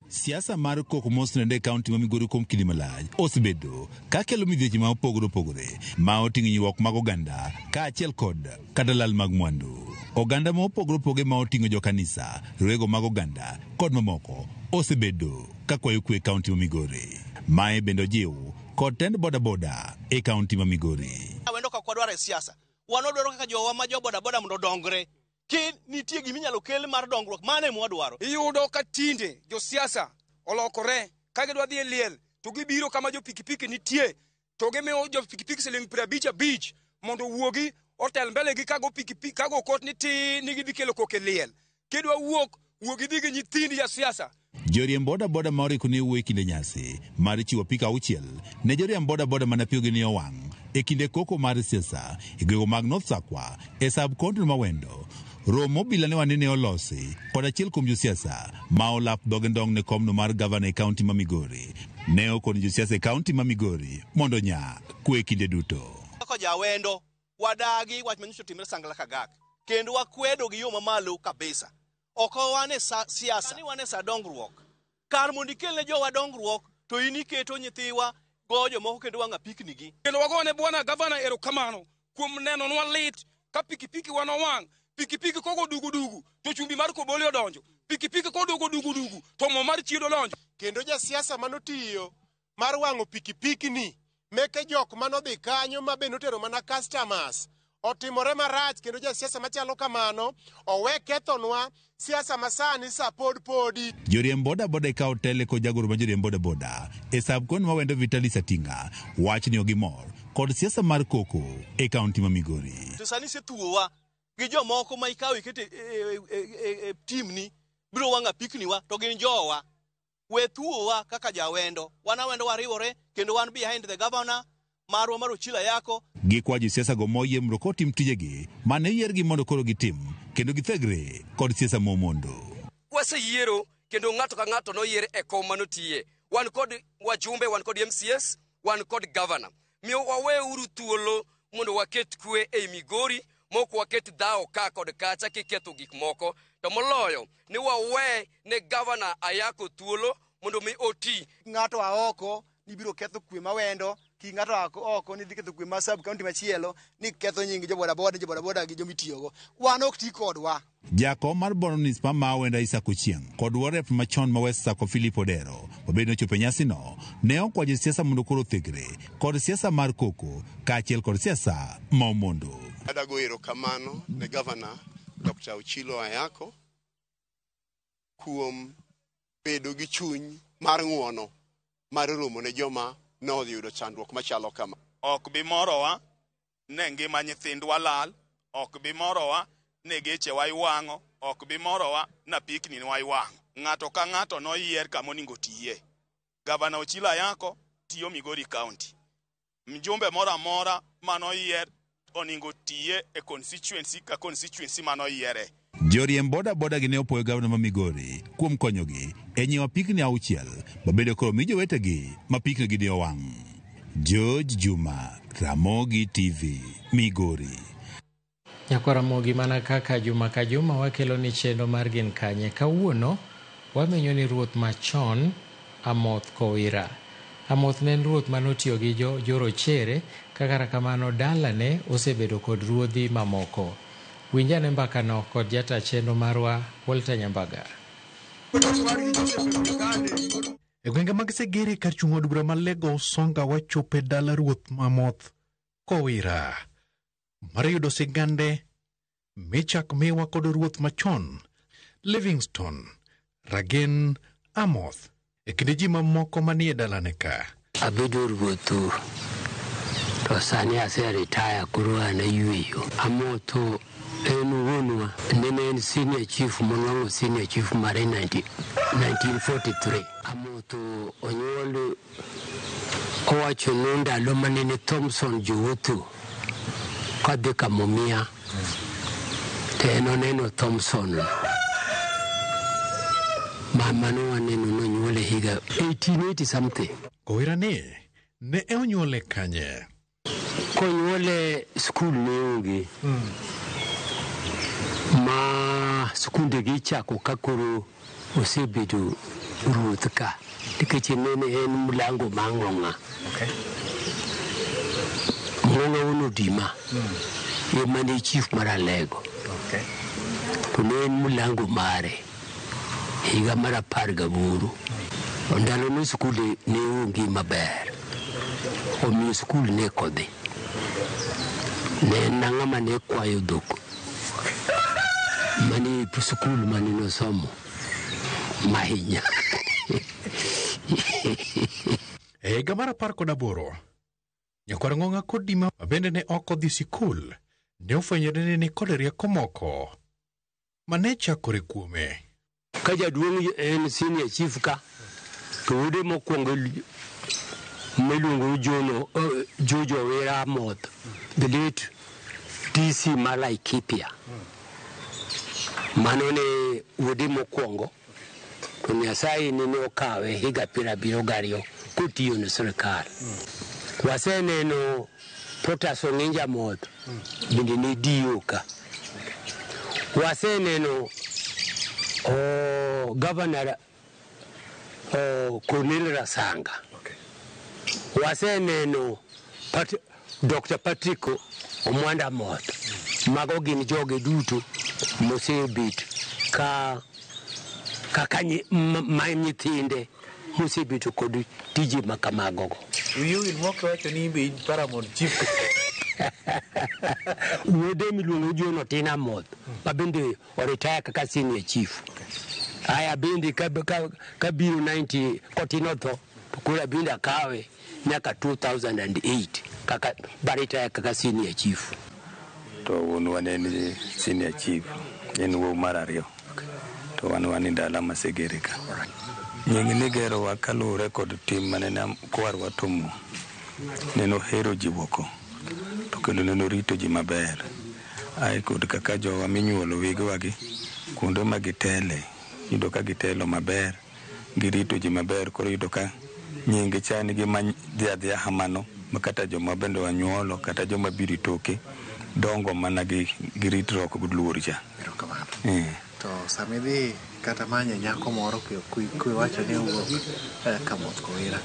Siasa mar koko mosenende e kaunti ma Migori kuom kinde malach osebedo ka kelo midhieche ma opogore opogore ma oting'o hinyruok mag oganda kaachiel kod kata lal mag mwandu. Oganda ma opogore opogore ma oting'o jokanisa, rowego mag oganda kod mamoko osebedo ka kwayo kwe e kaunti ma Migori. Mae bende ojiw kod tend bodaboda e kaunti ma Migori. Awendo ka kwadwaro e siasa, wan wadwaro kaka jowa ma jo bodaboda mondo odongre. Ki nitie gima inyalo kel mar dongruok, mano ema wadwaro. Iyudo ka tinde josiasa olokore ka gidwa dhi e liel to gibiro kama jo pikipiki nitie to gimiyo jo pikipiki siling 55 mondo owuogi otel mbele gi kago pikipiki kago kot ni ti ni gidhi kelo koko e liel. Kidwa wuok, wuog idhi gi nyithindi jasiasa. Joriemb bodaboda ma oriko ne wuoyo e kinde nyasi mar chiwo apiko 6 ne joriemb bodaboda mane apiyogi ne owang' e kinde koko mar siasa e gwenge mag North Sakwa e sub county ma Wendo. Romo obila ne wanene olosi kod achiel kuom josiasa ma olap dhoge ndong' ne komno mar gavana e kaunti ma Migori. Ne okoni josiasa e kaunti ma Migori mondo onya kwe kinde duto. Kaka jawendo wadagi wach manyiso timre Sangla Kagak kendo wakwedo gi yo mamalo kabisa. Ok wan e siasa, ni wan e sa dongruok. Kar mondo ikel ne jowa dongruok to in iketo nyithiwa go jomoko kendo wang' apikni gi. Kendo wagone bwana gavana erokamano kuom nenonwa lit ka pikipiki wan owang'. Pikipiki kogo dugu dugu to chumbi mar koboli odonjo. Pikipiki kodugo dugu dugu to mo mar chiedo odonjo. Kendo jasiasa manotiyo mar wang'o pikipiki ni meke jok manodhi kanyo ma be notero mana customers otimore marach kendo jasiasa machalo kamano owe kethonwa siasa masani sa pod podi. Joriemb bodaboda e kawo tele kod jagoro ma joriemb bodaboda e sub county ma Wendo Vitalis Atinga wach ni ogimor kod siasa mar koko e kaunti ma Migori. To sani isethuowa gi jomoko ma ikawo ikete e timni biro wang'o apikniwa to gin jowa. We thuowa kaka jawendo. Wan awendo wariwore kendo wan behind the governor marwa mar Ochila Yako. Gikwa josiasa go moyie mondo kotim tijegi mane yiergi mondo koro gitim kendo githegre kod siasa momondo. Waseyiero kendo ng'ato ka ng'ato noyier e kom manotiye. Wan kod wajumbe, wan kod MCS, wan kod governor. Miyo waweuru thuolo mondo waket kwe ei Migori, mok waket dhawo ka kod kacha kiketho gik moko. To moloyo ni wawe ne governor Ayako thuolo mondo mi oti. Ng'ato a oko ni biro ketho kwe mawendo, ki ng'ato a oko ni dhi ketho kwe ma sub county machielo, ni ketho nying jo bodaboda, jo bodaboda gi jomitiyogo. Wan ok ti kodwa. Jakom mar Bondo Municipal ma Awendo Isaac Ochieng' kod warep machon ma West Sako Philip Odero mabende nochopo e nyasino ne okwayo josiasa mondo koro othegre kod siasa mar koko kaachiel kod siasa ma omondo. Adago erokamano ne Gavana Dr. Ochilo Ayako kuom bedo gi chuny mar ng'uono mar romo ne joma noyudo chandruok machalo kama. Ok bi morowa ne ngima nyithindwa lal, ok bi morowa ne gechewa iwang'o, ok bi morowa na pikni wa iwang'o. Ng'ato ka ng'ato noyier kama onego otiye. Gavana Ochilo Ayako tiyo Migori County. Mjumbe moro amora manoyier onego tiye e constituency ka constituency manoyiere. Joriemb boda boda gi ne opuoyo gavana ma Migori kuom konyogi e nyiewo apikni 6 mabende koro mi jowetegi ma piknigi ne owang'. George Juma, Ramogi TV, Migori. Nyakwar Ramogi, mana kaka juma ka juma wakelo ni chenro mar Gin Kanye. Kawuono wamenyo ni ruoth machon Amoth Kowira. Amoth ne en ruoth manotiyo gi jorochere, kata kamano dalane osebedo kod ruodhi mamoko. Winjane mbakano kod jata chenro marwa Walter Nyambaga. E gwenge mag Segere kar chung' od bura ma Lego Usonga wachopo e dala ruoth Amoth Kowira mar yudo sigande michak miwa kod ruoth machon Livingstone Ragen Amoth e kind ji mamoko manie dalane ka. Abedo ruoth to sani aseritaya koro an ayweyo. Amotho en wuonwa nene en senior chief monwang'o senior chief mare 1943. Amotho onyuol owacho ni ndalo manene Thompson Jowuotho kadhi Kamomia to en oneno Thompson. Mama waneno nonyuole higa 1880 something. Kowira ni ne onyuole kanye? Konyuole skul ne onge. Ma skunde gi ichako ka koro osebedo ruoth ka nikech nene en mlango ma ng'ong'a. Ng'ong'a wuon Odima ema ne chief mar Alego. To ne en mlango mare higa mar 18. Ndalo no skunde ne onge maber. Omiyo skul ne kodhi. Ne en ng'ama ne kwayo dhok. Mane skul mane nosomo mahinya. E higa mar 18, nyakwar Ng'ong'a Kodima ma bende ne ok odhi sikul ne ofwenyore ni nikod rieko moko mane chakore kuome. Ka jaduong' en senior chief ka, to wuode mokwongo miluongo ni Jono, Jojo Owira Amoth, the late DC ma Laikipia. Mano ne wuode mokwongo, to Nyasaye nene okawe higa 72 kotiyo ne sirikal. Waseneno Protas Ong'inja Amoth bende ne DO ka. Waseneno Governor Cornel Rasanga. Waseneno Dr. Patrick Omwanda Amoth. Mago gin joge duto mosebet ka kaka ma nyithinde mosebedo kod tije makamago go. Wiyi owil mok wacho ni in be in paramount chief. Wuode miluongo John Otin Amoth ma bende oritaya kaka senior chief. Aya bende kabiro 90 kotin otho to koro abende akawe nyaka 2008 kaka baritaya kaka senior chief. To wuonwa ne en senior chief, en wuowi mar ariyo. To wan wan e dala ma Segere ka. Nying nigerowa kaluwore kod tim mane kwarwa timo. Nene ohero ji oko to kendo nene orito ji maber. Ae kod kaka jowa minyuolo wegewa gi kuonde ma gitele, iyudo ka gitelo maber, girito ji maber, koro iyudo ka nying cha nigi ma dhi adhiya kamano ma kata joma bende wanyuolo kata joma biro e toke dongo mana gi ritruok gi luor cha. To sama idhi kata manyo nyako moro kiwacho ni owuok Kamoth Kowira,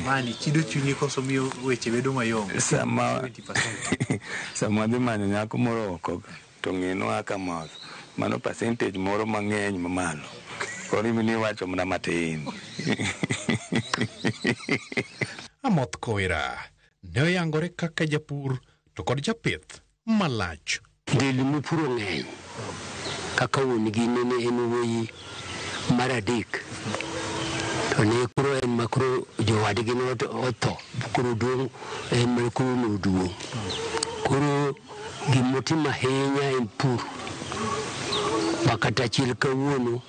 mani chido chunyi koso miyo weche bedo mayom? Sama sama adhi manyo nyako moro oko to ng'enwa Kamoth, mano percentage moro mang'eny mamalo. Koro in iwacho mana matin. Amoth Kowira ne oyangore kaka japur to kod japith malach. Ndelni mopuro ng'eny kaka wuon gi nene en wuoyi mar adek to ne koro en ma koro jowadgi ne otho koro duong' en ma koro noduong'. Koro gimotimo ahinya en pur ma kata chil kawuono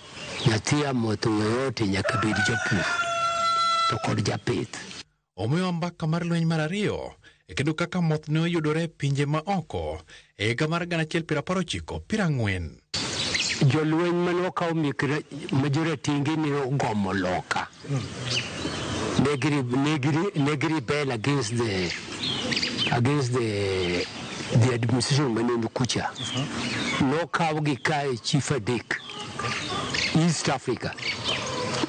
nyathi Amoth yoyote nyaka bed japur to kod japith. Omiwa mbaka mar lweny mar ariyo e kendo kaka Amoth ne oyudore e pinje ma oko e higa mar 1940. Jolweny mane okaw mek ma joratenge ne ogomo loka ne gi rebel against the administration mane ni kucha. Nokawgi kae chief adek East Africa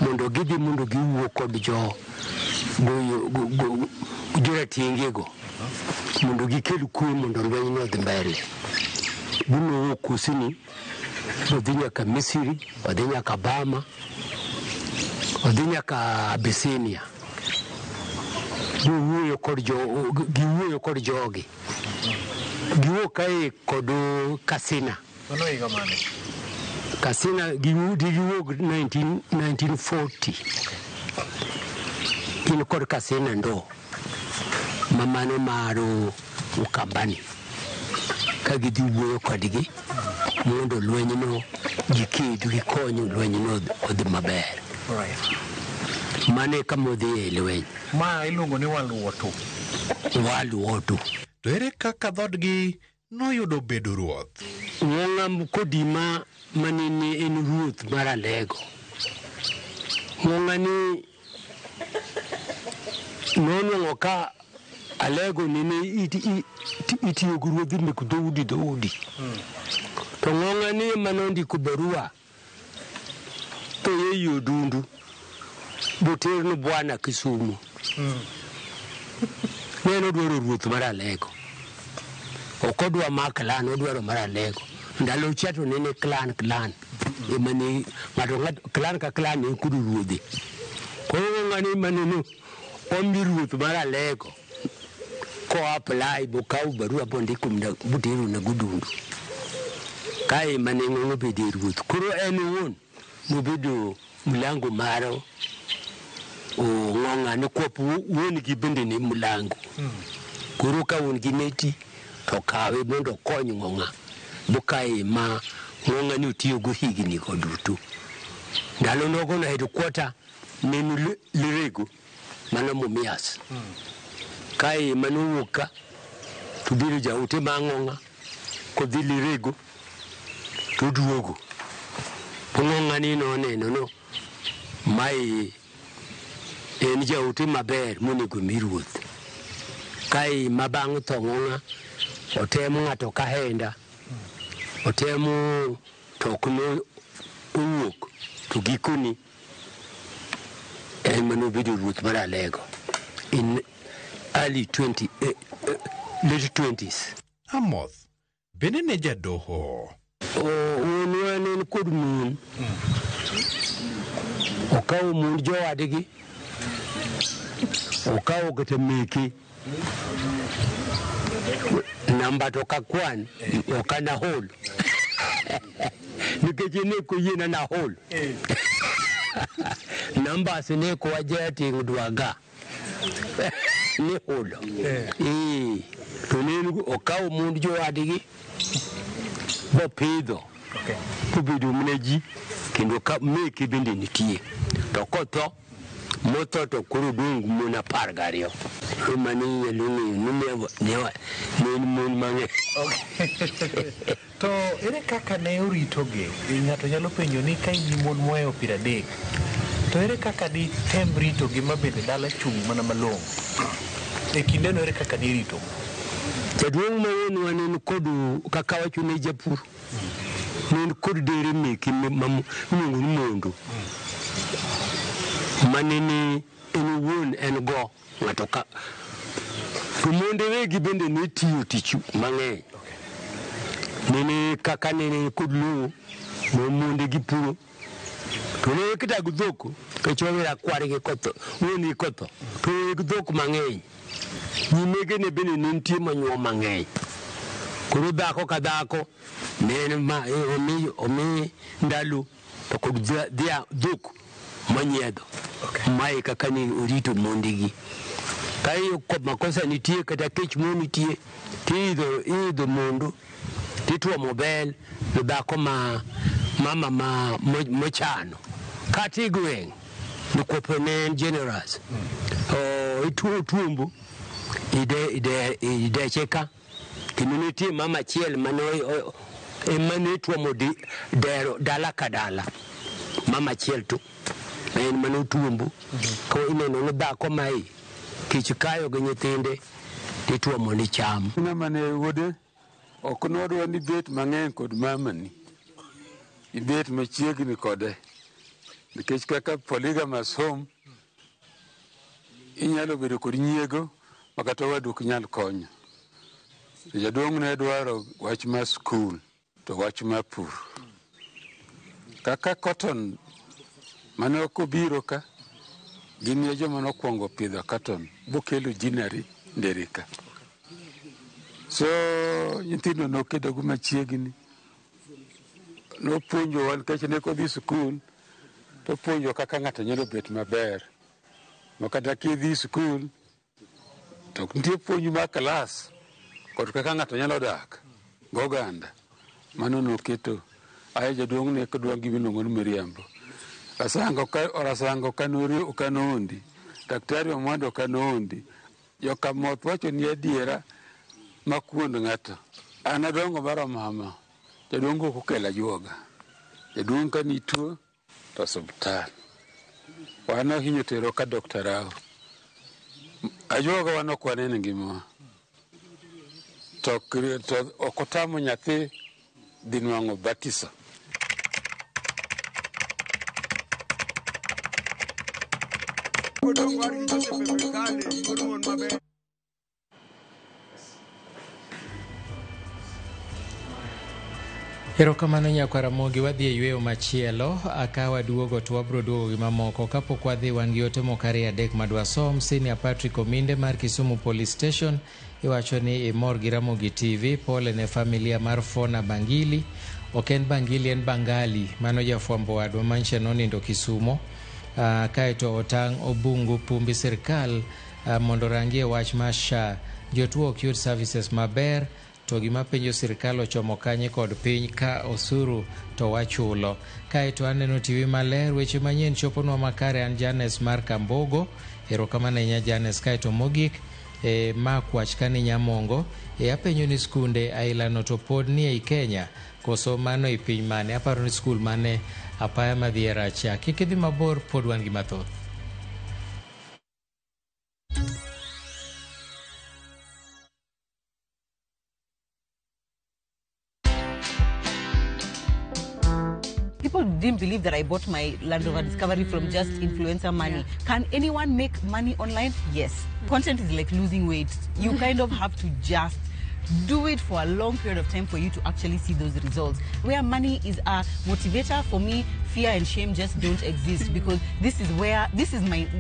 mondo gidhi mondo giwuo kod joratenge go mondo gikel kwe mondo lweny no odhi mbele. Ginowuok kusini odhi nyaka Misri, odhi nyaka Bama, odhi nyaka Abyssinia. Giwuoyo kod jogi. Giwuok kae kod Kasina. Mano higa mane? Kasina giwuok 1940. Gin kod Kasina ndo mamano mar Ukambani ka gidhi wuoyo kodgi mondo lwenyno giked gikony lwenyno odhi maber. Mano e kama odhi e lweny. Ma iluongo ni Waluoto. Waluoto. To ere kaka dhoodgi noyudo bedo ruoth? Ng'ong'a Kodima manene en ruoth mar Alego. Ng'ong'a ni nonwang'o ka Alego nene itiyo gi ruodhi mek dhoudi dhoudi. To ng'ong'a ni ema nondiko barua to ei Odundu boterno bwana Kisumu. Ne en odwaro ruoth mar Alego. Ok odwa mar clan, odwaro mar Alego. Ndalo cha to nene clan ema ne ng'ato clan ka clan ne kod ruodhe. Koro ng'ong'a ni ema nene omi ruoth mar Alego ko apply bokaw barua bondiko botero ne Godundu. Kae ema ne ng'ong'a obede ruoth. Koro en owuon nobedo mlango mar ng'ong'a nikwop wuon gi bende ne mlango. Koro ka wuon gi ne ti to kawe mondo okony ng'ong'a. Bokae ma ng'ong'a ni otiyogo higni go duto. Ndalo nogo no headquarter ne ni Lirego mano Mumias. Kae manowuok ka to biro jaote mar ng'ong'a kodhi Lirego to duogo. Ng'ong'a ni noneno no mae en jaote maber monego mi ruoth. Kae ma bang' tho ng'ong'a otemo ng'ato ka henda, otemo to ok nowuok to gikoni en manobedo ruoth mar Alego in early 20, late 20s. Amoth bende ne jadoho. Wuonwa ne en kod mon. Okawo mond jowadgi, okawo kata meke. Namba to kakwan ok anahol. Nikech ne ok oyiena nahol. Numbers ne ok wajating'o dwaga. Ne holo. To ne okawo mond jowadgi bopidho. Obedo mana ji kendo meke bende nitie. To kotho motho to koro dong' mon 12. Ema ne inyalo ng'eyo ni ne en mon mang'eny. To ere kaka ne oritogi? Ng'ato nyalo penjo ni ka in gi mon mohewo 30 to ere kaka ditem ritogi ma bende dala chung' mana malong'o? E kindeno ere kaka nirito? Jaduong' ma wuonwa ne en kod kaka wacho ne japur. Ne en kod dere meke miluongo ni mondo. Manene en owuon en go ng'ato ka. To monde wegi bende ne tiyo tich mang'eny. Nene kaka nene kod lowo, ne monde gi puro. To ne kata gi dhok, nikech wawera kwargi kotho, wuon gi kotho. To ne gi dhok mang'eny. Nyimege ne bende ne nitie manyuo mang'eny. Koro dhako ka dhako ne en ma omi ndalo to kod dhok manyiedho. Mae kaka ni orito mondigi. Ka makosa nitie kata kech mo nitie tiidho mondo tituomo bel to dhako ma mama ma mochano. Kata e gweng' nikwapo ne en generous. Ituo tuombo ideche ka kendo nitie mama achiel mane ema ne tuomo dero dala ka dala. Mama achiel to en mane otuombo. Koro ineno ni dhako mae kech kayo gi nyithinde tituomo ni cham. Ng'ama ne wuode ok nodwa ni bet mang'eny kod mamani. Ibet machiegni kode. Nikech kaka polygamous home inyalo bedo kod nyiego ma kata owadu ok nyal konyo. To jaduong' ne dwaro wach mar skul to wach mar pur. Kaka cotton mane ok obiro ka, gin e joma nokwongo pidho cotton bokelo ginnery ndere ka. So nyithindo nokedogo machiegni. Nopuonjowa nikech ne kodhi skul, topuonjowa kaka ng'ato nyalo bet maber. Ma kata kidhi skul, to nitie puonj mar klas kod kaka ng'ato nyalo dak goganda. Mano noketo ae jaduong' ne kodwa gima iluongo ni miriambo. Rasango okanondi, Daktari Omwando okanondi. Jokamoth wacho ni adiera ma kuond ng'ato. An adongo maromo kama, jaduong' ok okelo ajuoga. Jaduong' ka nituo to osuptal. Wan ohinyo tero ka Dr. Rao. Ajuoga wan ok waneno e ngimawa. To ok otamo nyathi dhi nwang'o batiso. Erokamano nyakwar Ramogi, wadhi e yweyo machielo ka waduogo to wabro duogo gi mamoko. Kapok wadhi wan gi ote moko ariyo adek madwasom. Senior Patrick Ominde mar Kisumu Police Station iwacho ni imor gi Ramogi TV, pole ne familia mar Fona Bangili. Ok en Bangili, en Bangali. Mano jafwambo wadwa mancha nonindo Kisumo. Kaeto otang' Obungu Pumbi sirkal mondo orangie wach mar SHA. Jotuo ok yud services maber. To gima penjo sirkal ochomo kanye kod piny ka osuru to wachulo. Kaeto aneno TV maler, weche manyien choponwa makare. An Janes mar Kambogo, erokamano ahinya Janes. Kaeto mogik, Mark wach kani Nyamongo, apenjo ni skunde ailano to pod ni ei Kenya, koso mano e piny mane? Aparo ni skul mane apaya madhi e Racha. Kik idhi mabor, pod wan gi mathoth. People didn't believe that I bought my Land Rover Discovery from just influencer money. Yeah. Can anyone make money online? Yes. Content is like losing weight. You kind of have to just do it for a long period of time for you to actually see those results. Where money is a motivator, for me, fear and shame just don't exist, because this is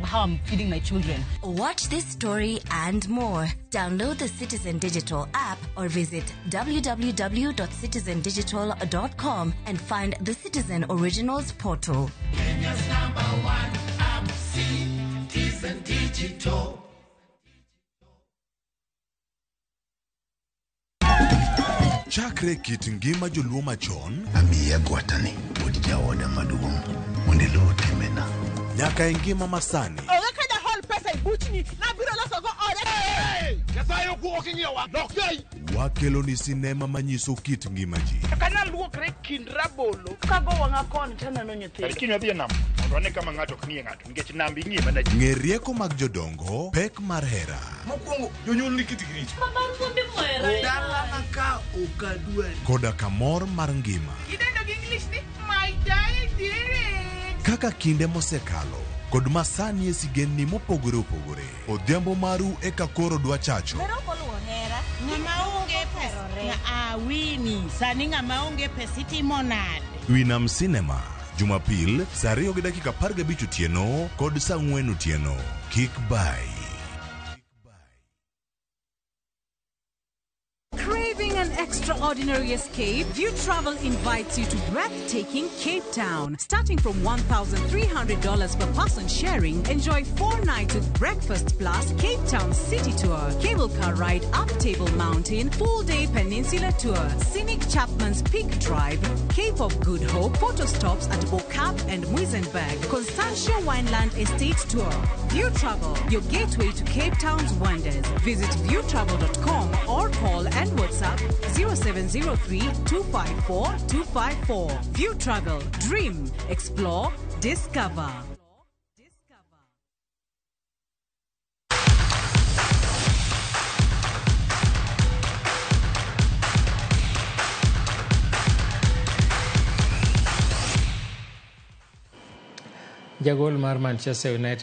how I'm feeding my children. Watch this story and more. Download the Citizen Digital app or visit www.citizendigital.com and find the Citizen Originals portal. Kenya's number one app, Citizen Digital. Chakre kit ngima joluo machon, amiya gwatani wuod jaoda maduong' mondo iluw timbena, nyaka e ngima masani. Onge ka jahol pesa e buchni, nabiro losogo ode. Nyasaye ok ing'iyowa, lok yai. Wakelo ni sinema manyiso kit ngima ji. Kana luokre kind rabolo, kago wang'a koni taneno nyithindo. Kiny wadhi e nam, mondo wane kama ng'ato ok ng'iye ng'ato, nikech nam ing'iye mana ji. Ng'e rieko mag jodongo, pek mar hera. Mokwongo, jonyuol ni kitgi richo. Dalana ka ok adwari. Koda kamor mar ngima. Idendo gi English ni my diary. Kaka kinde mosekalo kod masani e sigendni mopogore opogore. Odhiambo maru eka koro dwa chacho. Ng'ama onge pesa. Awini, sani ng'ama onge pesa itimo nade? Winam Cinema, Jumapil, saa 2:15 otieno kod saa 4 otieno. Kik bai. Craving an extra extraordinary escape? View Travel invites you to breathtaking Cape Town. Starting from $1,300 per person sharing, enjoy 4 nights with breakfast plus Cape Town City Tour, cable car ride up Table Mountain, full-day peninsula tour, scenic Chapman's Peak Drive, Cape of Good Hope, photo stops at Bo-Kaap and Muizenberg, Constantia Wineland Estate Tour. View Travel, your gateway to Cape Town's wonders. Visit viewtravel.com or call and WhatsApp 0703 254 254. View Travel, dream, explore, discover. Jagol mar Manchester United